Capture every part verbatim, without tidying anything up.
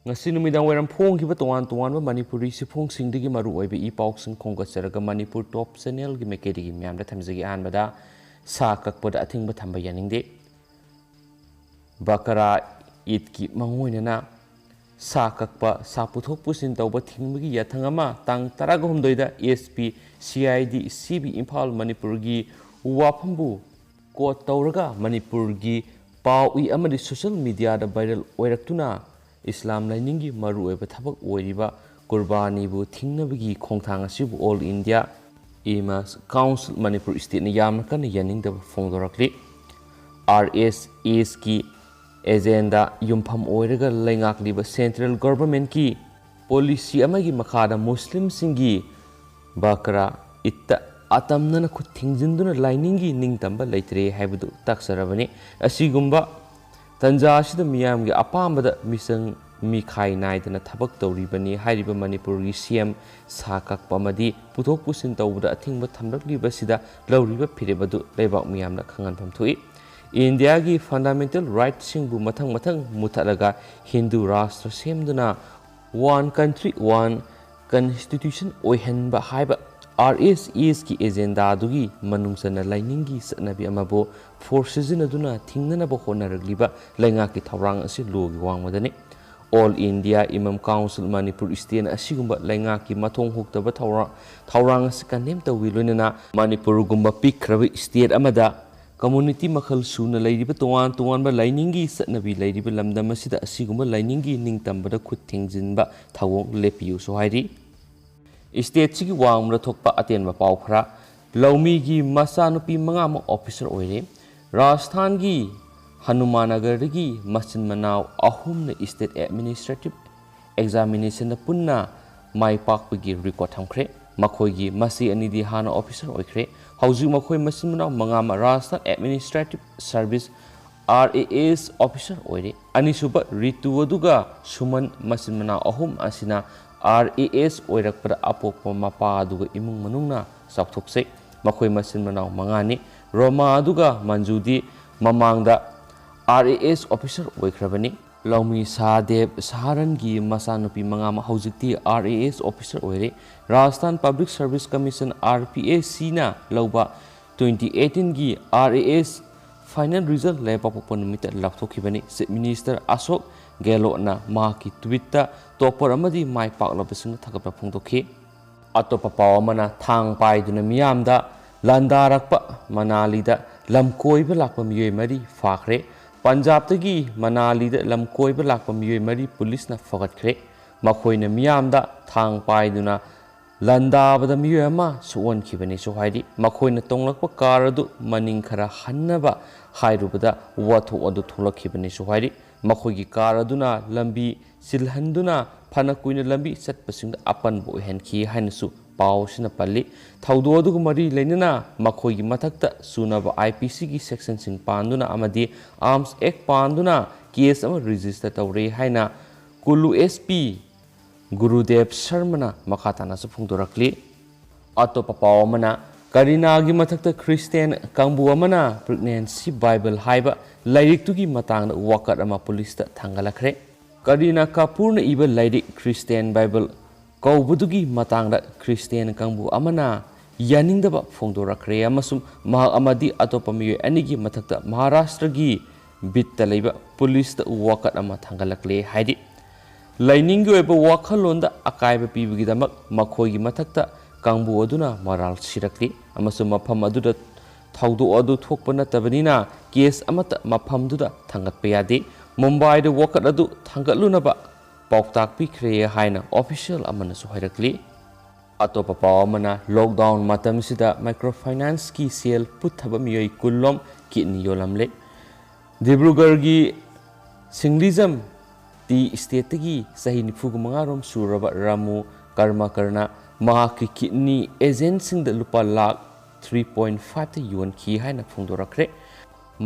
ꯉꯁꯤ ꯅꯨꯃꯤꯗꯥꯡ ꯋꯥꯏꯔꯝ ꯐꯣꯡꯈꯤꯕ ꯇꯣꯉꯥꯟ ꯇꯣꯉꯥꯟꯕ ꯃꯅꯤꯄꯨꯔꯤ ꯁꯤꯐꯣꯡꯁꯤꯡꯗꯒꯤ ꯃꯔꯨ ꯑꯣꯏꯕ ꯏ ꯄꯥꯎꯁꯤꯡ ꯈꯣꯝꯒꯠꯆꯔꯒ ꯃꯅꯤꯄꯨꯔ ꯇꯣꯞ ꯆꯦꯅꯦꯜꯒꯤ ꯃꯥꯏꯀꯩꯗꯒꯤ ꯃꯌꯥꯝꯗ ꯊꯝꯖꯒꯦ꯫ ꯑꯍꯥꯟꯕꯗ ꯁꯥ ꯀꯛꯄꯗ ꯑꯊꯤꯡꯕ ꯊꯝꯕ ꯌꯥꯅꯤꯡꯗꯦ꯫ ꯕꯀꯔꯥ ꯏꯗꯀꯤ ꯃꯥꯡꯑꯣꯏꯅꯅ ꯁꯥ ꯀꯛꯄ, ꯁꯥ ꯄꯨꯊꯣꯛ ꯄꯨꯁꯤꯟ ꯇꯧꯕ ꯊꯤꯡꯕꯒꯤ ꯌꯥꯊꯪ ꯑꯃ ꯇꯥꯡ ꯇꯔꯥꯒ ꯍꯨꯝꯗꯣꯏꯗ S P C I D C B Imphal ꯃꯅꯤꯄꯨꯔꯒꯤ ꯋꯥꯐꯝꯕꯨ ꯀꯣꯠ ꯇꯧꯔꯒ ꯃꯅꯤꯄꯨꯔꯒꯤ ꯄꯥꯎ ꯏ ꯑꯃꯗꯤ ꯁꯣꯁꯤꯌꯦꯜ ꯃꯤꯗꯤꯌꯥꯗ ꯚꯥꯏꯔꯦꯜ ꯑꯣꯏꯔꯛꯇꯨꯅ ꯏꯁꯂꯥꯝ ꯂꯥꯏꯅꯤꯡꯒꯤ ꯃꯔꯨꯑꯣꯏꯕ ꯊꯕꯛ ꯑꯣꯏꯔꯤꯕ ꯀꯨꯔꯕꯥꯅꯤꯕꯨ ꯊꯤꯡꯅꯕꯒꯤ ꯈꯣꯡꯊꯥꯡ ꯑꯁꯤꯕꯨ ꯑꯣꯜ ꯏꯟꯗꯤꯌꯥ ꯏꯃꯥꯝꯁ ꯀꯥꯎꯟꯁꯤꯜ ꯃꯅꯤꯄꯨꯔ ꯏꯁꯇꯦꯠꯅ ꯌꯥꯝꯅ ꯀꯟꯅ ꯌꯥꯅꯤꯡꯗꯕ ꯐꯣꯡꯗꯣꯔꯛꯂꯤ꯫ ꯑꯥꯔ ꯑꯦꯁ ꯑꯦꯁꯀꯤ ꯑꯦꯖꯦꯟꯗꯥ ꯌꯨꯝꯐꯝ ꯑꯣꯏꯔꯒ ꯂꯩꯉꯥꯛꯂꯤꯕ ꯁꯦꯟꯇ꯭ꯔꯦꯜ ꯒꯣꯚꯔꯟꯃꯦꯟꯠꯀꯤ ꯄꯣꯂꯤꯁꯤ ꯑꯃꯒꯤ ꯃꯈꯥꯗ ꯃꯨꯁꯂꯤꯝꯁꯤꯡꯒꯤ ꯕꯀꯔꯥ ꯏꯗꯇ ꯑꯇꯝꯅꯅ ꯈꯨꯠ ꯊꯤꯡꯖꯤꯟꯗꯨꯅ ꯂꯥꯏꯅꯤꯡꯒꯤ ꯅꯤꯡꯇꯝꯕ ꯂꯩꯇ꯭ꯔꯦ ꯍꯥꯏꯕꯗꯨ ꯇꯥꯛꯆꯔꯕꯅꯤ꯫ ꯑꯁꯤꯒꯨꯝꯕ ꯇꯟꯖꯥ ꯑꯁꯤꯗ ꯃꯤꯌꯥꯝꯒꯤ ꯑꯄꯥꯝꯕꯗ ꯃꯤꯆꯪ ꯃꯤꯈꯥꯏ ꯅꯥꯏꯗꯅ ꯊꯕꯛ ꯇꯧꯔꯤꯕꯅꯤ ꯍꯥꯏꯔꯤꯕ ꯃꯅꯤꯄꯨꯔꯒꯤ ꯁꯤ ꯑꯦꯝ ꯁꯥ ꯀꯛꯄ ꯑꯃꯗꯤ ꯄꯨꯊꯣꯛ ꯄꯨꯁꯤꯟ ꯇꯧꯕꯗ ꯑꯊꯤꯡꯕ ꯊꯝꯂꯛꯂꯤꯕꯁꯤꯗ ꯂꯧꯔꯤꯕ ꯐꯤꯔꯦꯞ ꯑꯗꯨ ꯂꯩꯕꯥꯛ ꯃꯤꯌꯥꯝꯅ ꯈꯪꯍꯟꯐꯝ ꯊꯣꯛꯏ꯫ ꯏꯟꯗꯤꯌꯥꯒꯤ ꯐꯟꯗꯥꯃꯦꯟꯇꯦꯜ ꯔꯥꯏꯠꯁꯤꯡꯕꯨ ꯃꯊꯪ ꯃꯊꯪ ꯃꯨꯊꯠꯂꯒ ꯍꯤꯟꯗꯨ ꯔꯥꯁꯇ꯭ꯔ ꯁꯦꯝꯗꯨꯅ ꯋꯥꯟ ꯀꯟꯇ꯭ꯔꯤ ꯋꯥꯟ ꯀꯟꯁꯇꯤꯇ꯭ꯌꯨꯁꯟ ꯑꯣꯏꯍꯟꯕ ꯍꯥꯏꯕ ꯑꯥꯔ ꯑꯦꯁ ꯑꯦꯁꯀꯤ ꯑꯦꯖꯦꯟꯗꯥꯗꯨꯒꯤ ꯃꯅꯨꯡ ꯆꯟꯅ ꯂꯥꯏꯅꯤꯡꯒꯤ ꯆꯠꯅꯕꯤ ꯑꯃꯕꯨ ꯐꯣꯔꯁ ꯁꯤꯖꯤꯟꯅꯗꯨꯅ ꯊꯤꯡꯅꯅꯕ ꯍꯣꯠꯅꯔꯛꯂꯤꯕ ꯂꯩꯉꯥꯛꯀꯤ ꯊꯧꯔꯥꯡ ꯑꯁꯤ ꯂꯣꯒꯤ ꯋꯥꯡꯃꯗꯅꯤ꯫ ꯑꯣꯜ ꯏꯟꯗꯤꯌꯥ ꯏꯃꯥꯝꯁ ꯀꯥꯎꯟꯁꯤꯜ ꯃꯅꯤꯄꯨꯔ ꯏꯁꯇꯦꯠꯅ ꯑꯁꯤꯒꯨꯝꯕ ꯂꯩꯉꯥꯛꯀꯤ ꯃꯊꯣꯡ ꯍꯨꯛꯇꯕ ꯊꯧꯔꯥꯡ, ꯊꯧꯔꯥꯡ ꯑꯁꯤ ꯀꯟꯗꯦꯝ ꯇꯧꯏ꯫ ꯂꯣꯏꯅꯅ ꯃꯅꯤꯄꯨꯔꯒꯨꯝꯕ ꯄꯤꯛꯈ꯭ꯔꯕ ꯏꯁꯇꯦꯠ ꯑꯃꯗ ꯀꯝꯃ꯭ꯌꯨꯅꯤꯇꯤ ꯃꯈꯜ ꯁꯨꯅ ꯂꯩꯔꯤꯕ ꯇꯣꯉꯥꯟ ꯇꯣꯉꯥꯟꯕ ꯂꯥꯏꯅꯤꯡꯒꯤ ꯆꯠꯅꯕꯤ ꯂꯩꯔꯤꯕ ꯂꯝꯗꯝ ꯑꯁꯤꯗ ꯑꯁꯤꯒꯨꯝꯕ ꯂꯥꯏꯅꯤꯡꯒꯤ ꯅꯤꯡꯇꯝꯕꯗ ꯈꯨꯠ ꯊꯤꯡꯖꯤꯟꯕ ꯊꯧꯑꯣꯡ ꯂꯦꯞꯄꯤꯌꯨꯁꯨ ꯍꯥꯏꯔꯤ꯫ ꯏꯁꯇꯦꯠꯁꯤꯒꯤ ꯋꯥꯡꯃꯗ ꯊꯣꯛꯄ ꯑꯇꯦꯟꯕ ꯄꯥꯎ ꯈꯔ꯫ ꯂꯧꯃꯤꯒꯤ ꯃꯆꯥꯅꯨꯄꯤ ꯃꯉꯥꯃꯛ ꯑꯣꯐꯤꯁꯥꯔ ꯑꯣꯏꯔꯦ꯫ ꯔꯥꯖꯁꯊꯥꯟꯒꯤ ꯍꯅꯨꯃꯥꯟꯅꯒꯔꯗꯒꯤ ꯃꯆꯤꯟ ꯃꯅꯥꯎ ꯑꯍꯨꯝꯅ ꯏꯁꯇꯦꯠ ꯑꯦꯗꯃꯤꯅꯤꯁꯇ꯭ꯔꯦꯇꯤꯚ ꯑꯦꯛꯖꯥꯃꯤꯅꯦꯁꯟꯗ ꯄꯨꯟꯅ ꯃꯥꯏ ꯄꯥꯛꯄꯒꯤ ꯔꯦꯀꯣꯔꯗ ꯊꯝꯈ꯭ꯔꯦ꯫ ꯃꯈꯣꯏꯒꯤ ꯃꯆꯦ ꯑꯅꯤꯗꯤ ꯍꯥꯟꯅ ꯑꯣꯐꯤꯁꯥꯔ ꯑꯣꯏꯈ꯭ꯔꯦ꯫ ꯍꯧꯖꯤꯛ ꯃꯈꯣꯏ ꯃꯆꯤꯟ ꯃꯅꯥꯎ ꯃꯉꯥꯃꯛ Rajasthan administrative service, R A S, officer ꯑꯣꯏꯔꯦ꯫ ꯑꯅꯤꯁꯨꯕ ꯔꯤꯇꯨ ꯑꯗꯨꯒ ꯁꯨꯃꯟ, ꯃꯆꯤꯟ ꯃꯅꯥꯎ ꯑꯍꯨꯝ ꯑꯁꯤꯅ ꯑꯥꯔ ꯑꯦ ꯑꯦꯁ ꯑꯣꯏꯔꯛꯄꯗ ꯑꯄꯣꯛꯄ ꯃꯄꯥ ꯑꯗꯨꯒ ꯏꯃꯨꯡ ꯃꯅꯨꯡꯅ ꯆꯥꯎꯊꯣꯛꯆꯩ꯫ ꯃꯈꯣꯏ ꯃꯆꯤꯟ ꯃꯅꯥꯎ ꯃꯉꯥꯅꯤ꯫ ꯔꯣꯃꯥ ꯑꯗꯨꯒ ꯃꯟꯖꯨꯗꯤ ꯃꯃꯥꯡꯗ ꯑꯥꯔ ꯑꯦ ꯑꯦꯁ ꯑꯣꯐꯤꯁꯥꯔ ꯑꯣꯏꯈ꯭ꯔꯕꯅꯤ꯫ ꯂꯧꯃꯤ ꯁꯍꯥꯗꯦꯕ ꯁꯍꯥꯔꯟꯒꯤ ꯃꯆꯥꯅꯨꯄꯤ ꯃꯉꯥꯃ ꯍꯧꯖꯤꯛꯇꯤ ꯑꯥꯔ ꯑꯦ ꯑꯦꯁ ꯑꯣꯐꯤꯁꯔ ꯑꯣꯏꯔꯦ꯫ Rajasthan public service commission, R P S ꯁꯤꯅ ꯂꯧꯕ ꯇ꯭ꯋꯦꯟꯇꯤ ꯑꯩꯠꯇꯤꯟꯒꯤ R A S final result ꯂꯩꯕꯥꯛꯄꯣꯛꯄ ꯅꯨꯃꯤꯠꯇ ꯂꯥꯎꯊꯣꯛꯈꯤꯕꯅꯤ꯫ ꯆꯤꯐ ꯃꯤꯅꯤꯁꯇꯔ ꯑꯁꯣꯛ ꯒꯦꯍꯂꯣꯠꯅ ꯃꯍꯥꯛꯀꯤ ꯇ꯭ꯋꯤꯠꯇ ꯇꯣꯞꯄꯔ ꯑꯃꯗꯤ ꯃꯥꯏ ꯄꯥꯛꯂꯕꯁꯤꯡꯅ ꯊꯥꯒꯠꯄ ꯐꯣꯡꯗꯣꯛꯈꯤ꯫ ꯑꯇꯣꯞꯄ ꯄꯥꯎ ꯑꯃꯅ, ꯊꯥꯡ ꯄꯥꯏꯗꯨꯅ ꯃꯤꯌꯥꯝꯗ ꯂꯥꯟꯗꯥꯔꯛꯄ ꯃꯅꯥꯂꯤꯗ ꯂꯝꯀꯣꯏꯕ ꯂꯥꯛꯄ ꯃꯤꯑꯣꯏ ꯃꯔꯤ ꯐꯥꯈ꯭ꯔꯦ꯫ ꯄꯟꯖꯥꯕꯇꯒꯤ ꯃꯅꯥꯂꯤꯗ ꯂꯝꯀꯣꯏꯕ ꯂꯥꯛꯄ ꯃꯤꯑꯣꯏ ꯃꯔꯤ ꯄꯨꯂꯤꯁꯅ ꯐꯒꯠꯈ꯭ꯔꯦ꯫ ꯃꯈꯣꯏꯅ ꯃꯤꯌꯥꯝꯗ ꯊꯥꯡ ꯄꯥꯏꯗꯨꯅ ꯂꯥꯟꯗꯥꯕꯗ ꯃꯤꯑꯣꯏ ꯑꯃ ꯁꯣꯛꯍꯟꯈꯤꯕꯅꯤꯁꯨ ꯍꯥꯏꯔꯤ꯫ ꯃꯈꯣꯏꯅ ꯇꯣꯡꯂꯛꯄ ꯀꯥꯔ ꯑꯗꯨ ꯃꯅꯤꯡ ꯈꯔ ꯍꯟꯅꯕ ꯍꯥꯏꯔꯨꯕꯗ ꯋꯥꯊꯣꯛ ꯑꯗꯨ ꯊꯣꯛꯂꯛꯈꯤꯕꯅꯤꯁꯨ ꯍꯥꯏꯔꯤ꯫ ꯃꯈꯣꯏꯒꯤ ꯀꯥꯔ ꯑꯗꯨꯅ ꯂꯝꯕꯤ ꯁꯤꯜꯍꯟꯗꯨꯅ ꯐꯅ ꯀꯨꯏꯅ ꯂꯝꯕꯤ ꯆꯠꯄꯁꯤꯡꯗ ꯑꯄꯟꯕ ꯑꯣꯏꯍꯟꯈꯤ ꯍꯥꯏꯅꯁꯨ ꯄꯥꯎ ꯑꯁꯤꯅ ꯄꯜꯂꯤ꯫ ꯊꯧꯗꯣꯛ ꯑꯗꯨꯒ ꯃꯔꯤ ꯂꯩꯅꯅ ꯃꯈꯣꯏꯒꯤ ꯃꯊꯛꯇ ꯆꯨꯅꯕ ꯑꯥꯏ ꯄꯤ ꯁꯤꯒꯤ ꯁꯦꯛꯁꯟꯁꯤꯡ ꯄꯥꯟꯗꯨꯅ ꯑꯃꯗꯤ ꯑꯥꯔꯝꯁ ꯑꯦꯛ ꯄꯥꯟꯗꯨꯅ ꯀꯦꯁ ꯑꯃ ꯔꯦꯖꯤꯁꯇꯔ ꯇꯧꯔꯦ ꯍꯥꯏꯅ ꯀꯨꯂꯨ ꯑꯦꯁ ꯄꯤ ꯒꯨꯔꯨꯗꯦꯕ ꯁꯔꯃꯅ ꯃꯈꯥ ꯇꯥꯅꯁꯨ ꯐꯣꯡꯗꯣꯔꯛꯂꯤ꯫ ꯑꯇꯣꯞꯄ ꯄꯥꯎ ꯑꯃꯅ, ꯀꯔꯤꯅꯥꯒꯤ ꯃꯊꯛꯇ ꯈ꯭ꯔꯤꯁꯇꯤꯌꯥꯟ ꯀꯥꯡꯕꯨ ꯑꯃꯅ ꯄ꯭ꯔꯦꯒꯅꯦꯟꯁꯤ ꯕꯥꯏꯕꯜ ꯍꯥꯏꯕ ꯂꯥꯏꯔꯤꯛꯇꯨꯒꯤ ꯃꯇꯥꯡꯗ ꯋꯥꯀꯠ ꯑꯃ ꯄꯨꯂꯤꯁꯇ ꯊꯥꯡꯒꯠꯂꯛꯈ꯭ꯔꯦ꯫ ꯀꯔꯤꯅꯥ ꯀꯥꯄꯨꯔꯅ ꯏꯕ ꯂꯥꯏꯔꯤꯛ ꯈ꯭ꯔꯤꯁꯇꯤꯌꯥꯟ ꯕꯥꯏꯕꯜ ꯀꯧꯕꯗꯨꯒꯤ ꯃꯇꯥꯡꯗ ꯈ꯭ꯔꯤꯁꯇꯤꯌꯥꯟ ꯀꯥꯡꯕꯨ ꯑꯃꯅ ꯌꯥꯅꯤꯡꯗꯕ ꯐꯣꯡꯗꯣꯔꯛꯈ꯭ꯔꯦ ꯑꯃꯁꯨꯡ ꯃꯍꯥꯛ ꯑꯃꯗꯤ ꯑꯇꯣꯞꯄ ꯃꯤꯑꯣꯏ ꯑꯅꯤꯒꯤ ꯃꯊꯛꯇ ꯃꯍꯥꯔꯥꯁꯇ꯭ꯔꯒꯤ ꯕꯤꯠꯇ ꯂꯩꯕ ꯄꯨꯂꯤꯁꯇ ꯋꯥꯀꯠ ꯑꯃ ꯊꯥꯡꯒꯠꯂꯛꯂꯦ ꯍꯥꯏꯔꯤ꯫ ꯂꯥꯏꯅꯤꯡꯒꯤ ꯑꯣꯏꯕ ꯋꯥꯈꯜꯂꯣꯟꯗ ꯑꯀꯥꯏꯕ ꯄꯤꯕꯒꯤꯗꯃꯛ ꯃꯈꯣꯏꯒꯤ ꯃꯊꯛꯇ ꯀꯥꯡꯕꯨ ꯑꯗꯨꯅ ꯃꯔꯥꯜ ꯁꯤꯔꯛꯂꯤ ꯑꯃꯁꯨꯡ ꯃꯐꯝ ꯑꯗꯨꯗ ꯊꯧꯗꯣꯛ ꯑꯗꯨ ꯊꯣꯛꯄ ꯅꯠꯇꯕꯅꯤꯅ ꯀꯦꯁ ꯑꯃꯠꯇ ꯃꯐꯝꯗꯨꯗ ꯊꯥꯡꯒꯠꯄ ꯌꯥꯗꯦ꯫ ꯃꯨꯝꯕꯥꯏꯗ ꯋꯥꯀꯠ ꯑꯗꯨ ꯊꯥꯡꯒꯠꯂꯨꯅꯕ ꯄꯥꯎꯇꯥꯛ ꯄꯤꯈ꯭ꯔꯦ ꯍꯥꯏꯅ ꯑꯣꯐꯤꯁꯤꯌꯦꯜ ꯑꯃꯅꯁꯨ ꯍꯥꯏꯔꯛꯂꯤ꯫ ꯑꯇꯣꯞꯄ ꯄꯥꯎ ꯑꯃꯅ, ꯂꯣꯛꯗꯥꯎꯟ ꯃꯇꯝꯁꯤꯗ ꯃꯥꯏꯀ꯭ꯔꯣ ꯐꯥꯏꯅꯥꯟꯁꯀꯤ ꯁꯦꯜ ꯄꯨꯠꯊꯕ ꯃꯤꯑꯣꯏ ꯀꯨꯟꯂꯣꯝ ꯀꯤꯗꯅꯤ ꯌꯣꯜꯂꯝꯂꯦ꯫ ꯗꯤꯕ꯭ꯔꯨꯒꯔꯒꯤ ꯁꯤꯡꯂꯤꯖꯝ ꯇꯤ ꯏꯁꯇꯦꯠꯇꯒꯤ ꯆꯍꯤ ꯅꯤꯐꯨꯒ ꯃꯉꯥꯔꯣꯝ ꯁꯨꯔꯕ ꯔꯥꯃꯨ ꯀꯔꯃꯀꯔꯅ ꯃꯍꯥꯛꯀꯤ ꯀꯤꯗꯅꯤ ꯑꯦꯖꯦꯟꯁꯤꯡꯗ ꯂꯨꯄꯥ ꯂꯥꯈ ꯊ꯭ꯔꯤ ꯄꯣꯏꯟ ꯐꯥꯏꯚꯇ ꯌꯣꯟꯈꯤ ꯍꯥꯏꯅ ꯐꯣꯡꯗꯣꯔꯛꯈ꯭ꯔꯦ꯫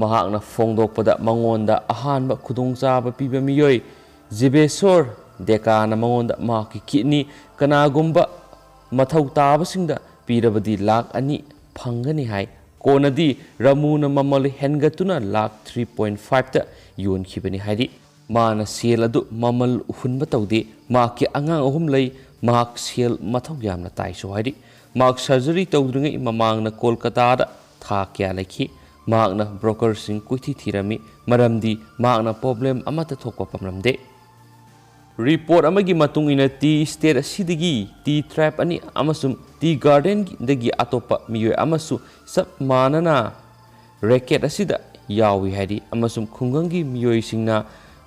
ꯃꯍꯥꯛꯅ ꯐꯣꯡꯗꯣꯛꯄꯗ, ꯃꯉꯣꯟꯗ ꯑꯍꯥꯟꯕ ꯈꯨꯗꯣꯡꯆꯥꯕ ꯄꯤꯕ ꯃꯤꯑꯣꯏ ꯖꯤꯕꯦꯁꯣꯔ ꯗꯦꯀꯥꯅ ꯃꯉꯣꯟꯗ ꯃꯍꯥꯛꯀꯤ ꯀꯤꯗꯅꯤ ꯀꯅꯥꯒꯨꯝꯕ ꯃꯊꯧ ꯇꯥꯕꯁꯤꯡꯗ ꯄꯤꯔꯕꯗꯤ ꯂꯥꯈ ꯑꯅꯤ ꯐꯪꯒꯅꯤ ꯍꯥꯏ꯫ ꯀꯣꯟꯅꯗꯤ ꯔꯥꯃꯨꯅ ꯃꯃꯜ ꯍꯦꯟꯒꯠꯇꯨꯅ ꯂꯥꯈ ꯊ꯭ꯔꯤ ꯄꯣꯏꯟ ꯐꯥꯏꯚꯇ ꯌꯣꯟꯈꯤꯕꯅꯤ ꯍꯥꯏꯔꯤ꯫ ꯃꯥꯅ ꯁꯦꯜ ꯑꯗꯨ ꯃꯃꯜ ꯍꯨꯟꯕ ꯇꯧꯗꯦ꯫ ꯃꯍꯥꯛꯀꯤ ꯑꯉꯥꯡ ꯑꯍꯨꯝ ꯂꯩ꯫ ꯃꯍꯥꯛ ꯁꯦꯜ ꯃꯊꯧ ꯌꯥꯝꯅ ꯇꯥꯏꯁꯨ ꯍꯥꯏꯔꯤ꯫ ꯃꯍꯥꯛ ꯁꯔꯖꯔꯤ ꯇꯧꯗ꯭ꯔꯤꯉꯩ ꯃꯃꯥꯡꯗ ꯀꯣꯜꯀꯇꯥꯗ ꯊꯥ ꯀꯌꯥ ꯂꯩꯈꯤ꯫ ꯃꯍꯥꯛꯅ ꯕ꯭ꯔꯣꯀꯔꯁꯤꯡ ꯀꯣꯏꯊꯤ ꯊꯤꯔꯝꯃꯤ, ꯃꯔꯝꯗꯤ ꯃꯍꯥꯛꯅ ꯄ꯭ꯔꯣꯕ꯭ꯂꯦꯝ ꯑꯃꯠꯇ ꯊꯣꯛꯄ ꯄꯥꯝꯂꯝꯗꯦ꯫ ꯔꯤꯄꯣꯔꯠ ꯑꯃꯒꯤ ꯃꯇꯨꯡ ꯏꯟꯅ, ꯇꯤ ꯏꯁꯇꯦꯠ ꯑꯁꯤꯗꯒꯤ ꯇꯤ ꯇ꯭ꯔꯥꯏꯕ ꯑꯅꯤ ꯑꯃꯁꯨꯡ ꯇꯤ ꯒꯥꯔꯗꯦꯟꯗꯒꯤ ꯑꯇꯣꯞꯄ ꯃꯤꯑꯣꯏ ꯑꯃꯁꯨ ꯆꯞ ꯃꯥꯟꯅꯅ ꯔꯦꯀꯦꯠ ꯑꯁꯤꯗ ꯌꯥꯎꯏ ꯍꯥꯏꯔꯤ, ꯑꯃꯁꯨꯡ ꯈꯨꯡꯒꯪꯒꯤ ꯃꯤꯑꯣꯏꯁꯤꯡꯅ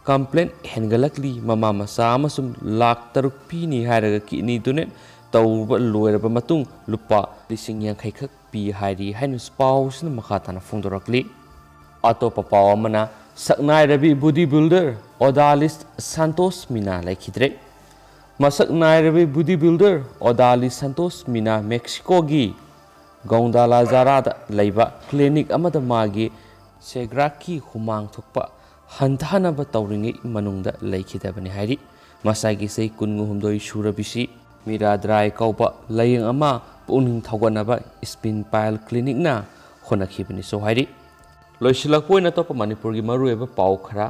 ꯀꯝꯄ꯭ꯂꯦꯟ ꯍꯦꯟꯒꯠꯂꯛꯂꯤ꯫ ꯃꯃꯥ ꯃꯆꯥ ꯑꯃꯁꯨꯡ ꯂꯥꯈ ꯇꯔꯨꯛ ꯄꯤꯅꯤ ꯍꯥꯏꯔꯒ ꯀꯤꯗꯅꯤ ꯗꯣꯅꯦꯠ ꯇꯧꯕ ꯂꯣꯏꯔꯕ ꯃꯇꯨꯡ ꯂꯨꯄꯥ ꯂꯤꯁꯤꯡ ꯌꯥꯡꯈꯩ ꯈꯛ ꯄꯤ ꯍꯥꯏꯔꯤ ꯍꯥꯏꯅ ꯄꯥꯎꯁꯤꯅ ꯃꯈꯥ ꯇꯥꯅ ꯐꯣꯡꯗꯣꯔꯛꯂꯤ꯫ ꯑꯇꯣꯞꯄ ꯄꯥꯎ ꯑꯃꯅ, ꯁꯛꯅꯥꯏꯔꯕꯤ ꯕꯣꯗꯤ ꯕꯤꯜꯗꯔ ꯑꯣꯗꯥꯂꯤꯁ ꯁꯥꯟꯇꯣꯁ ꯃꯤꯅꯥ ꯂꯩꯈꯤꯗ꯭ꯔꯦ꯫ ꯃꯁꯛ ꯅꯥꯏꯔꯕꯤ ꯕꯣꯗꯤ ꯕꯤꯜꯗꯔ ꯑꯣꯗꯥꯂꯤꯁ ꯁꯥꯟꯇꯣꯁ ꯃꯤꯅꯥ ꯃꯦꯛꯁꯤꯀꯣꯒꯤ ꯒꯧꯗꯥꯂꯥꯖꯥꯔꯥꯗ ꯂꯩꯕ ꯀ꯭ꯂꯤꯅꯤꯛ ꯑꯃꯗ ꯃꯥꯒꯤ ꯁꯦꯒ꯭ꯔꯥꯛꯀꯤ ꯍꯨꯃꯥꯡ ꯊꯣꯛꯄ ꯍꯟꯊꯍꯟꯅꯕ ꯇꯧꯔꯤꯉꯩ ꯃꯅꯨꯡꯗ ꯂꯩꯈꯤꯗꯕꯅꯤ ꯍꯥꯏꯔꯤ꯫ ꯃꯁꯥꯒꯤ ꯆꯍꯤ ꯀꯨꯟꯍꯨꯝꯗꯣꯏ ꯁꯨꯔꯕꯤꯁꯤ ꯃꯤꯔꯥ ꯗ꯭ꯔꯥꯏ ꯀꯧꯕ ꯂꯥꯏꯌꯦꯡ ꯑꯃ ꯄꯨꯛꯅꯤꯡ ꯊꯧꯒꯠꯅꯕ ꯏꯁꯄꯤꯟ ꯄꯥꯏꯜ ꯀ꯭ꯂꯤꯅꯤꯛꯅ ꯍꯣꯠꯅꯈꯤꯕꯅꯤꯁꯨ ꯍꯥꯏꯔꯤ꯫ ꯂꯣꯏꯁꯤꯜꯂꯛꯄ ꯑꯣꯏꯅ ꯑꯇꯣꯞꯄ ꯃꯅꯤꯄꯨꯔꯒꯤ ꯃꯔꯨꯑꯣꯏꯕ ꯄꯥꯎ ꯈꯔ꯫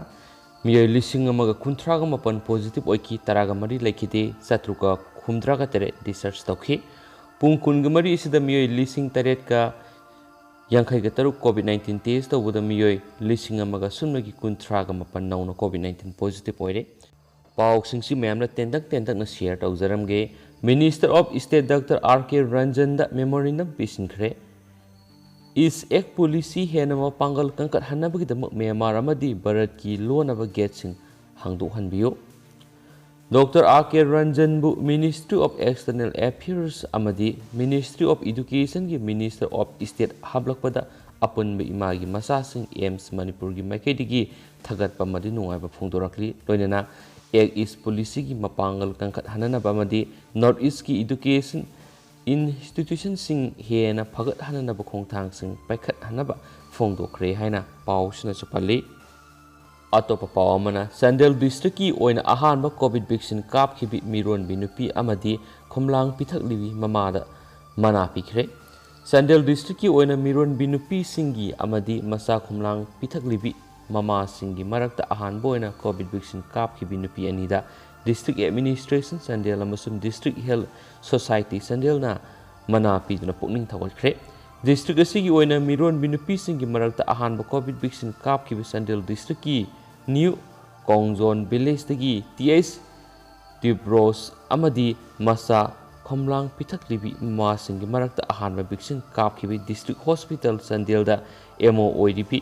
ꯃꯤꯑꯣꯏ ꯂꯤꯁꯤꯡ ꯑꯃꯒ ꯀꯨꯟꯊ꯭ꯔꯥꯒ ꯃꯥꯄꯟ ꯄꯣꯖꯤꯇꯤꯚ ꯑꯣꯏꯈꯤ, ꯇꯔꯥꯒ ꯃꯔꯤ ꯂꯩꯈꯤꯗꯦ, ꯆꯥꯇ꯭ꯔꯨꯛꯀ ꯍꯨꯝꯗ꯭ꯔꯥꯒ ꯇꯔꯦꯠ ꯗꯤꯁꯆꯥꯔꯖ ꯇꯧꯈꯤ꯫ ꯄꯨꯡ ꯀꯨꯟꯒ ꯃꯔꯤ ꯑꯁꯤꯗ ꯃꯤꯑꯣꯏ ꯂꯤꯁꯤꯡ ꯇꯔꯦꯠꯀ ꯌꯥꯡꯈꯩꯒ ꯇꯔꯨꯛ ꯀꯣꯚꯤꯗ ꯅꯥꯏꯟꯇꯤꯟ ꯇꯦꯁ ꯇꯧꯕꯗ ꯃꯤꯑꯣꯏ ꯂꯤꯁꯤꯡ ꯑꯃꯒ ꯁꯨꯞꯅꯒꯤ ꯀꯨꯟꯊ꯭ꯔꯥꯒ ꯃꯥꯄꯟ ꯅꯧꯅ ꯀꯣꯚꯤꯗ ꯅꯥꯏꯟꯇꯤꯟ ꯄꯣꯖꯤꯇꯤꯚ ꯑꯣꯏꯔꯦ꯫ ꯄꯥꯎꯁꯤꯡꯁꯤ ꯃꯌꯥꯝꯅ ꯇꯦꯟꯇꯛ ꯇꯦꯟꯇꯛꯅ ꯁꯤꯌꯔ ꯇꯧꯖꯔꯝꯒꯦ꯫ Minister of state doctor R K ꯔꯟꯖꯟꯗ ꯃꯦꯃꯣꯔꯦꯟꯗꯝ ꯄꯤꯁꯤꯟꯈ꯭ꯔꯦ꯫ ꯏꯁ ꯑꯦꯛ ꯄꯣꯂꯤꯁꯤ ꯍꯦꯟꯅ ꯃꯄꯥꯡꯒꯜ ꯀꯟꯈꯠꯍꯟꯅꯕꯒꯤꯗꯃꯛ ꯃ꯭ꯌꯥꯟꯃꯥꯔ ꯑꯃꯗꯤ ꯚꯥꯔꯠꯀꯤ ꯂꯣꯟꯅꯕ ꯒꯦꯠꯁꯤꯡ ꯍꯥꯡꯗꯣꯛꯍꯟꯕꯤꯌꯨ꯫ ꯗꯣꯛꯇꯔ ꯑꯥꯔ ꯀꯦ ꯔꯟꯖꯟꯕꯨ ꯃꯤꯅꯤꯁꯇ꯭ꯔꯤ ꯑꯣꯐ ꯑꯦꯛꯁꯇꯔꯅꯦꯜ ꯑꯦꯐꯤꯌꯔꯁ ꯑꯃꯗꯤ ꯃꯤꯅꯤꯁꯇ꯭ꯔꯤ ꯑꯣꯐ ꯏꯗꯨꯀꯦꯁꯟꯒꯤ ꯃꯤꯅꯤꯁꯇꯔ ꯑꯣꯐ ꯏꯁꯇꯦꯠ ꯍꯥꯞꯂꯛꯄꯗ ꯑꯄꯨꯟꯕ ꯏꯃꯥꯒꯤ ꯃꯆꯥꯁꯤꯡ ꯑꯦꯝꯁ ꯃꯅꯤꯄꯨꯔꯒꯤ ꯃꯥꯏꯀꯩꯗꯒꯤ ꯊꯥꯒꯠꯄ ꯑꯃꯗꯤ ꯅꯨꯡꯉꯥꯏꯕ ꯐꯣꯡꯗꯣꯔꯛꯂꯤ꯫ ꯂꯣꯏꯅꯅ ꯑꯦꯛ ꯏꯁ ꯄꯣꯂꯤꯁꯤꯒꯤ ꯃꯄꯥꯡꯒꯜ ꯀꯟꯈꯠꯍꯟꯅꯅꯕ ꯑꯃꯗꯤ ꯅꯣꯔꯠ ꯏꯁꯀꯤ ꯏꯗꯨꯀꯦꯁꯟ ꯏꯟꯁꯇꯤꯇ꯭ꯌꯨꯁꯟꯁꯤꯡ ꯍꯦꯟꯅ ꯐꯒꯠꯍꯟꯅꯅꯕ ꯈꯣꯡꯊꯥꯡꯁꯤꯡ ꯄꯥꯏꯈꯠꯍꯟꯅꯕ ꯐꯣꯡꯗꯣꯛꯈ꯭ꯔꯦ ꯍꯥꯏꯅ ꯄꯥꯎꯁꯤꯅꯁꯨ ꯄꯜꯂꯤ꯫ ꯑꯇꯣꯞꯄ ꯄꯥꯎ ꯑꯃꯅ, ꯆꯥꯟꯗꯦꯜ ꯗꯤꯁꯇ꯭ꯔꯤꯛꯀꯤ ꯑꯣꯏꯅ ꯑꯍꯥꯟꯕ ꯀꯣꯚꯤꯗ ꯚꯦꯛꯁꯤꯟ ꯀꯥꯞꯈꯤꯕꯤ ꯃꯤꯔꯣꯟꯕꯤ ꯅꯨꯄꯤ ꯑꯃꯗꯤ ꯈꯣꯝꯂꯥꯡ ꯄꯤꯊꯛꯂꯤꯕꯤ ꯃꯃꯥꯗ ꯃꯅꯥ ꯄꯤꯈ꯭ꯔꯦ꯫ ꯆꯥꯟꯗꯦꯜ ꯗꯤꯁꯇ꯭ꯔꯤꯛꯀꯤ ꯑꯣꯏꯅ ꯃꯤꯔꯣꯟꯕꯤ ꯅꯨꯄꯤꯁꯤꯡꯒꯤ ꯑꯃꯗꯤ ꯃꯆꯥ ꯈꯣꯝꯂꯥꯡ ꯄꯤꯊꯛꯂꯤꯕꯤ ꯃꯃꯥꯁꯤꯡꯒꯤ ꯃꯔꯛꯇ ꯑꯍꯥꯟꯕ ꯑꯣꯏꯅ ꯀꯣꯚꯤꯗ ꯚꯦꯛꯁꯤꯟ ꯀꯥꯞꯈꯤꯕꯤ ꯅꯨꯄꯤ ꯑꯅꯤꯗ ꯗꯤꯁꯇ꯭ꯔꯤꯛ ꯑꯦꯗꯃꯤꯅꯤꯁꯇ꯭ꯔꯦꯁꯟ ꯆꯥꯟꯗꯦꯜ ꯑꯃꯁꯨꯡ ꯗꯤꯁꯇ꯭ꯔꯤꯛ ꯍꯦꯜꯊ ꯁꯣꯁꯥꯏꯇꯤ ꯆꯥꯟꯗꯦꯜꯅ ꯃꯅꯥ ꯄꯤꯗꯨꯅ ꯄꯨꯛꯅꯤꯡ ꯊꯧꯒꯠꯈ꯭ꯔꯦ꯫ ꯗꯤꯁꯇ꯭ꯔꯤꯛ ꯑꯁꯤꯒꯤ ꯑꯣꯏꯅ ꯃꯤꯔꯣꯟꯕꯤ ꯅꯨꯄꯤꯁꯤꯡꯒꯤ ꯃꯔꯛꯇ ꯑꯍꯥꯟꯕ ꯀꯣꯚꯤꯗ ꯚꯦꯛꯁꯤꯟ ꯀꯥꯞꯈꯤꯕ ꯆꯥꯟꯗꯦꯜ ꯗꯤꯁꯇ꯭ꯔꯤꯛꯀꯤ ꯅ꯭ꯌꯨ ꯀꯣꯡꯖꯣꯟ ꯚꯤꯂꯦꯖꯇꯒꯤ ꯇꯤ ꯑꯩꯆ ꯇ꯭ꯌꯨꯕ꯭ꯔꯣꯁ ꯑꯃꯗꯤ ꯃꯆꯥ ꯈꯣꯝꯂꯥꯡ ꯄꯤꯊꯛꯂꯤꯕꯤ ꯃꯃꯥꯁꯤꯡꯒꯤ ꯃꯔꯛꯇ ꯑꯍꯥꯟꯕ ꯚꯦꯛꯁꯤꯟ ꯀꯥꯞꯈꯤꯕ district hospital ꯆꯥꯟꯗꯦꯜꯗ M O ꯑꯣꯏꯔꯤꯕꯤ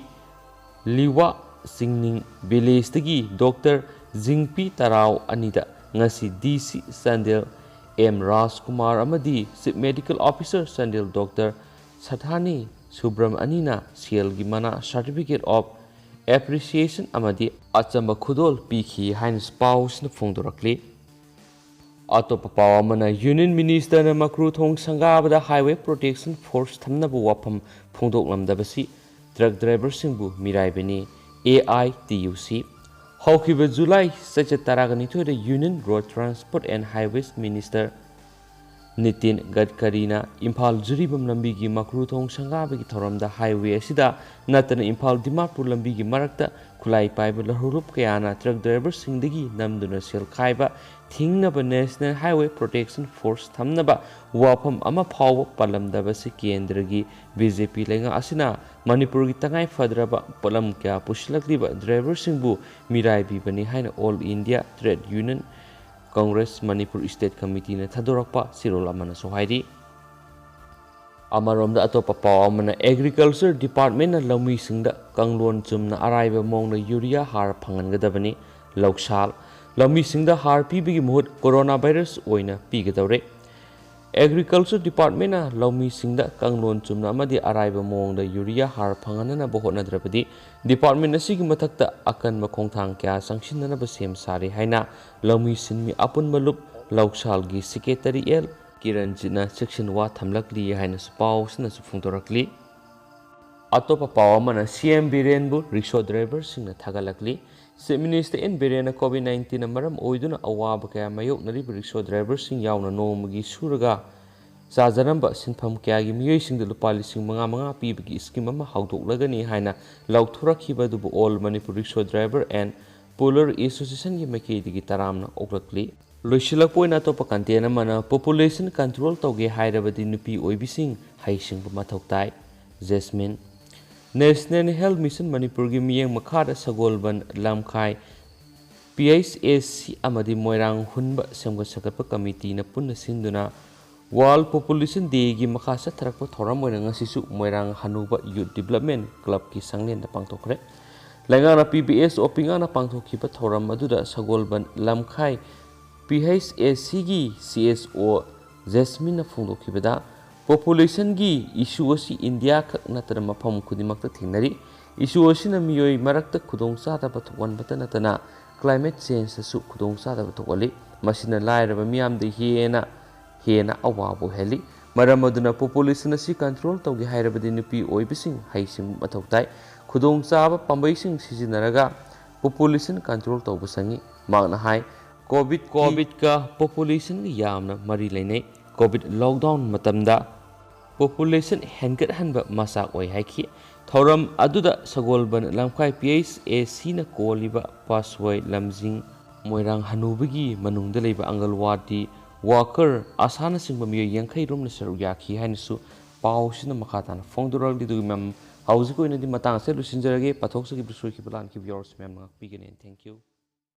ꯂꯤꯋꯥ ꯆꯤꯡꯅꯤꯡ ꯚꯤꯂꯦꯖꯇꯒꯤ doctor ꯖꯤꯡꯄꯤ ꯇꯔꯥꯎ ꯑꯅꯤꯗ ꯉꯁꯤ ꯗꯤ ꯁꯤ ꯆꯥꯟꯗꯦꯜ ꯑꯦꯝ ꯔꯥꯖꯀꯨꯃꯥꯔ ꯑꯃꯗꯤ chief medical officer Chandel doctor Sathani Subram ꯑꯅꯤꯅ ꯁꯦꯜꯒꯤ ꯃꯅꯥ, ꯁꯥꯔꯇꯤꯐꯤꯀꯦꯠ ꯑꯣꯐ ꯑꯦꯄ꯭ꯔꯤꯁꯤꯌꯦꯁꯟ ꯑꯃꯗꯤ ꯑꯆꯝꯕ ꯈꯨꯗꯣꯜ ꯄꯤꯈꯤ ꯍꯥꯏꯅꯁꯨ ꯄꯥꯎꯁꯤꯅ ꯐꯣꯡꯗꯣꯔꯛꯂꯤ꯫ ꯑꯇꯣꯞꯄ ꯄꯥꯎ ꯑꯃꯅ, ꯌꯨꯅꯤꯌꯟ ꯃꯤꯅꯤꯁꯇꯔꯅ ꯃꯀ꯭ꯔꯨꯊꯣꯡ ꯁꯪꯒꯥꯕꯗ ꯍꯥꯏꯋꯦ ꯄ꯭ꯔꯣꯇꯦꯛꯁꯟ ꯐꯣꯔꯁ ꯊꯝꯅꯕ ꯋꯥꯐꯝ ꯐꯣꯡꯗꯣꯛꯂꯝꯗꯕꯁꯤ ꯇ꯭ꯔꯛ ꯗ꯭ꯔꯥꯏꯚꯔꯁꯤꯡꯕꯨ ꯃꯤꯔꯥꯏꯕꯅꯤ, A I T U C. ꯍꯧꯈꯤꯕ ꯖꯨꯂꯥꯏ ꯆꯩꯆꯠ ꯇꯔꯥꯒ ꯅꯤꯊꯣꯏꯗ union road transport and highways minister Nitin ꯒꯗꯀꯔꯤꯅ ꯏꯝꯐꯥꯜ ꯖꯤꯔꯤꯕꯥꯝ ꯂꯝꯕꯤꯒꯤ ꯃꯀ꯭ꯔꯨꯊꯣꯡ ꯁꯪꯒꯥꯕꯒꯤ ꯊꯧꯔꯝꯗ ꯍꯥꯏꯋꯦ ꯑꯁꯤꯗ ꯅꯠꯇꯅ ꯏꯝꯐꯥꯜ ꯗꯤꯃꯥꯄꯨꯔ ꯂꯝꯕꯤꯒꯤ ꯃꯔꯛꯇ ꯈꯨꯠꯂꯥꯏ ꯄꯥꯏꯕ ꯂꯧꯍꯧꯂꯨꯞ ꯀꯌꯥꯅ ꯇ꯭ꯔꯛ ꯗ꯭ꯔꯥꯏꯚꯔꯁꯤꯡꯗꯒꯤ ꯅꯝꯗꯨꯅ ꯁꯦꯜ ꯈꯥꯏꯕ ꯊꯤꯡꯅꯕ ꯅꯦꯁꯅꯦꯜ ꯍꯥꯏꯋꯦ ꯄ꯭ꯔꯣꯇꯦꯛꯁꯟ ꯐꯣꯔꯁ ꯊꯝꯅꯕ ꯋꯥꯐꯝ ꯑꯃ ꯐꯥꯎꯕ ꯄꯜꯂꯝꯗꯕꯁꯤ ꯀꯦꯟꯗ꯭ꯔꯒꯤ ꯕꯤ ꯖꯦ ꯄꯤ ꯂꯩꯉꯥꯛ ꯑꯁꯤꯅ ꯃꯅꯤꯄꯨꯔꯒꯤ ꯇꯉꯥꯏ ꯐꯗ꯭ꯔꯕ ꯄꯣꯠꯂꯝ ꯀꯌꯥ ꯄꯨꯁꯤꯜꯂꯛꯂꯤꯕ ꯗ꯭ꯔꯥꯏꯚꯔꯁꯤꯡꯕꯨ ꯃꯤꯔꯥꯏꯕꯤꯕꯅꯤ ꯍꯥꯏꯅ all India trade union congress Manipur state ꯀꯃꯤꯇꯤꯅ ꯊꯥꯗꯣꯔꯛꯄ ꯆꯦꯔꯣꯜ ꯑꯃꯅꯁꯨ ꯍꯥꯏꯔꯤ꯫ ꯑꯃꯔꯣꯝꯗ ꯑꯇꯣꯞꯄ ꯄꯥꯎ ꯑꯃꯅ, ꯑꯦꯒ꯭ꯔꯤꯀꯜꯆꯔ ꯗꯤꯄꯥꯔꯠꯃꯦꯟꯅ ꯂꯧꯃꯤꯁꯤꯡꯗ ꯀꯥꯡꯂꯣꯟ ꯆꯨꯝꯅ ꯑꯔꯥꯏꯕ ꯃꯑꯣꯡꯗ ꯌꯨꯔꯤꯌꯥ ꯍꯥꯔ ꯐꯪꯍꯟꯒꯗꯕꯅꯤ꯫ ꯂꯧꯁꯥꯜ: ꯂꯧꯃꯤꯁꯤꯡꯗ ꯍꯥꯔ ꯄꯤꯕꯒꯤ ꯃꯍꯨꯠ ꯀꯣꯔꯣꯅꯥ ꯚꯥꯏꯔꯁ ꯑꯣꯏꯅ ꯄꯤꯒꯗꯧꯔꯦ꯫ ꯑꯦꯒ꯭ꯔꯤꯀꯜꯆꯔ ꯗꯤꯄꯥꯔꯠꯃꯦꯟꯅ ꯂꯧꯃꯤꯁꯤꯡꯗ ꯀꯥꯡꯂꯣꯟ ꯆꯨꯝꯅ ꯑꯃꯗꯤ ꯑꯔꯥꯏꯕ ꯃꯑꯣꯡꯗ ꯌꯨꯔꯤꯌꯥ ꯍꯥꯔ ꯐꯪꯍꯟꯅꯅꯕ ꯍꯣꯠꯅꯗ꯭ꯔꯕꯗꯤ ꯗꯤꯄꯥꯔꯠꯃꯦꯟ ꯑꯁꯤꯒꯤ ꯃꯊꯛꯇ ꯑꯀꯟꯕ ꯈꯣꯡꯊꯥꯡ ꯀꯌꯥ ꯆꯪꯁꯤꯟꯅꯅꯕ ꯁꯦꯝ ꯁꯥꯔꯤ ꯍꯥꯏꯅ ꯂꯧꯃꯤ ꯁꯤꯟꯃꯤ ꯑꯄꯨꯟꯕ ꯂꯨꯞ ꯂꯧꯁꯥꯜꯒꯤ ꯁꯦꯀ꯭ꯔꯦꯇꯔꯤ ꯑꯦꯜ ꯀꯤꯔꯟꯖꯤꯠꯅ ꯆꯦꯛꯁꯤꯟ ꯋꯥ ꯊꯝꯂꯛꯂꯤ ꯍꯥꯏꯅꯁꯨ ꯄꯥꯎꯁꯤꯅꯁꯨ ꯐꯣꯡꯗꯣꯔꯛꯂꯤ꯫ ꯑꯇꯣꯞꯄ ꯄꯥꯎ ꯑꯃꯅ, ꯁꯤ ꯑꯦꯝ ꯕꯤꯔꯦꯟꯕꯨ ꯔꯤꯛꯁꯣ ꯗ꯭ꯔꯥꯏꯚꯔꯁꯤꯡꯅ ꯊꯥꯒꯠꯂꯛꯂꯤ꯫ ꯆꯤꯐ ꯃꯤꯅꯤꯁꯇꯔ ꯑꯦꯟ ꯕꯤꯔꯦꯟꯅ ꯀꯣꯚꯤꯗ ꯅꯥꯏꯟꯇꯤꯟꯅ ꯃꯔꯝ ꯑꯣꯏꯗꯨꯅ ꯑꯋꯥꯕ ꯀꯌꯥ ꯃꯥꯌꯣꯛꯅꯔꯤꯕ ꯔꯤꯛꯁꯣ ꯗ꯭ꯔꯥꯏꯚꯔꯁꯤꯡ ꯌꯥꯎꯅ ꯅꯣꯡꯃꯒꯤ ꯁꯨꯔꯒ ꯆꯥꯖꯔꯝꯕ ꯁꯤꯟꯐꯝ ꯀꯌꯥꯒꯤ ꯃꯤꯑꯣꯏꯁꯤꯡꯗ ꯂꯨꯄꯥ ꯂꯤꯁꯤꯡ ꯃꯉꯥ ꯃꯉꯥ ꯄꯤꯕꯒꯤ ꯁ꯭ꯀꯤꯝ ꯑꯃ ꯍꯧꯗꯣꯛꯂꯒꯅꯤ ꯍꯥꯏꯅ ꯂꯥꯎꯊꯣꯔꯛꯈꯤꯕ ꯑꯗꯨꯕꯨ All Manipur Rickshaw Driver and Puller Associationꯒꯤ ꯃꯥꯏꯀꯩꯗꯒꯤ ꯇꯔꯥꯝꯅ ꯑꯣꯛꯂꯛꯂꯤ꯫ ꯂꯣꯏꯁꯤꯜꯂꯛꯄ ꯑꯣꯏꯅ ꯑꯇꯣꯞꯄ ꯀꯟꯇꯦꯟ ꯑꯃꯅ, Population control ꯇꯧꯒꯦ ꯍꯥꯏꯔꯕꯗꯤ ꯅꯨꯄꯤ ꯑꯣꯏꯕꯤꯁꯤꯡ ꯍꯩꯁꯤꯡꯕ ꯃꯊꯧ ꯇꯥꯏ꯫ ꯖꯦꯁꯃꯤꯟ꯫ National Health Mission ꯃꯅꯤꯄꯨꯔꯒꯤ ꯃꯤꯠꯌꯦꯡ ꯃꯈꯥꯗ ꯁꯒꯣꯜꯕꯟ, ꯂꯝꯈꯥꯏ, ꯄꯤ ꯑꯩꯆ ꯑꯦ ꯁꯤ ꯑꯃꯗꯤ ꯃꯣꯏꯔꯥꯡ ꯍꯨꯟꯕ ꯁꯦꯝꯒꯠ ꯁꯥꯒꯠꯄ ꯀꯃꯤꯇꯤꯅ ꯄꯨꯟꯅ ꯁꯤꯟꯗꯨꯅ World Population Dayꯒꯤ ꯃꯈꯥ ꯆꯠꯊꯔꯛꯄ ꯊꯧꯔꯝ ꯑꯣꯏꯅ ꯉꯁꯤꯁꯨ ꯃꯣꯏꯔꯥꯡ ꯍꯅꯨꯕ Youth Development Clubꯀꯤ ꯁꯪꯂꯦꯟꯗ ꯄꯥꯡꯊꯣꯛꯈ꯭ꯔꯦ꯫ ꯂꯩꯉꯥꯛꯅ ꯄꯤ ꯕꯤ ꯑꯦꯁ ꯑꯣ ꯄꯤꯉꯥꯛꯅ ꯄꯥꯡꯊꯣꯛꯈꯤꯕ ꯊꯧꯔꯝ ꯑꯗꯨꯗ ꯁꯒꯣꯜꯕꯟ, ꯂꯝꯈꯥꯏ, ꯄꯤ ꯑꯩꯆ ꯑꯦ ꯁꯤꯒꯤ ꯁꯤ ꯑꯦꯁ ꯑꯣ ꯖꯦꯁꯃꯤꯟꯅ ꯐꯣꯡꯗꯣꯛꯈꯤꯕꯗ, Populationꯒꯤ issue ꯑꯁꯤ ꯏꯟꯗꯤꯌꯥ ꯈꯛ ꯅꯠꯇꯅ ꯃꯐꯝ ꯈꯨꯗꯤꯡꯃꯛꯇ ꯊꯦꯡꯅꯔꯤ꯫ Issue ꯑꯁꯤꯅ ꯃꯤꯑꯣꯏ ꯃꯔꯛꯇ ꯈꯨꯗꯣꯡꯆꯥꯗꯕ ꯊꯣꯛꯍꯟꯕꯇ ꯅꯠꯇꯅ climate changeꯇꯁꯨ ꯈꯨꯗꯣꯡꯆꯥꯗꯕ ꯊꯣꯛꯍꯜꯂꯤ꯫ ꯃꯁꯤꯅ ꯂꯥꯏꯔꯕ ꯃꯤꯌꯥꯝꯗ ꯍꯦꯟꯅ, ꯍꯦꯟꯅ ꯑꯋꯥꯕ ꯑꯣꯏꯍꯜꯂꯤ꯫ ꯃꯔꯝ ꯑꯗꯨꯅ Population ꯑꯁꯤ control ꯇꯧꯒꯦ ꯍꯥꯏꯔꯕꯗꯤ ꯅꯨꯄꯤ ꯑꯣꯏꯕꯁꯤꯡ ꯍꯩꯁꯤꯡꯕ ꯃꯊꯧ ꯇꯥꯏ꯫ ꯈꯨꯗꯣꯡꯆꯥꯕ ꯄꯥꯝꯕꯩꯁꯤꯡ ꯁꯤꯖꯤꯟꯅꯔꯒ Population control ꯇꯧꯕ ꯆꯪꯏ꯫ ꯃꯍꯥꯛꯅ ꯍꯥꯏ, COVID, COVIDꯀ Populationꯒ ꯌꯥꯝꯅ ꯃꯔꯤ ꯂꯩꯅꯩ꯫ COVID lockdown ꯃꯇꯝꯗ Population ꯍꯦꯟꯒꯠꯍꯟꯕ ꯃꯆꯥꯛ ꯑꯣꯏ ꯍꯥꯏꯈꯤ꯫ ꯊꯧꯔꯝ ꯑꯗꯨꯗ ꯁꯒꯣꯜꯕꯟ, ꯂꯝꯈꯥꯏ ꯄꯤ ꯑꯩꯆ ꯑꯦ ꯁꯤꯅ ꯀꯣꯜꯂꯤꯕ ꯄꯥꯁꯋꯥꯏ, ꯂꯝꯖꯤꯡ, ꯃꯣꯏꯔꯥꯡ ꯍꯅꯨꯕꯒꯤ ꯃꯅꯨꯡꯗ ꯂꯩꯕ ꯑꯪꯒꯜꯋꯥꯗꯤ worker, ꯑꯁꯥꯅꯆꯤꯡꯕ ꯃꯤꯑꯣꯏ ꯌꯥꯡꯈꯩ ꯔꯣꯝꯅ ꯁꯔꯨꯛ ꯌꯥꯈꯤ ꯍꯥꯏꯅꯁꯨ ꯄꯥꯎꯁꯤꯅ ꯃꯈꯥ ꯇꯥꯅ ꯐꯣꯡꯗꯣꯔꯛꯂꯤ꯫ ꯑꯗꯨꯒꯤ ꯃꯌꯥꯝ, ꯍꯧꯖꯤꯛꯀꯤ ꯑꯣꯏꯅꯗꯤ ꯃꯇꯥꯡ ꯑꯁꯤꯗ ꯂꯣꯏꯁꯤꯟꯖꯔꯒꯦ꯫ ꯄꯥꯊꯣꯛꯆꯈꯤꯕ, ꯁꯣꯏꯈꯤꯕ, ꯂꯥꯟꯈꯤꯕ ꯌꯥꯎꯔꯁꯨ ꯃꯌꯥꯝꯅ ꯉꯥꯛꯄꯤꯒꯅꯤ꯫ Thank you꯫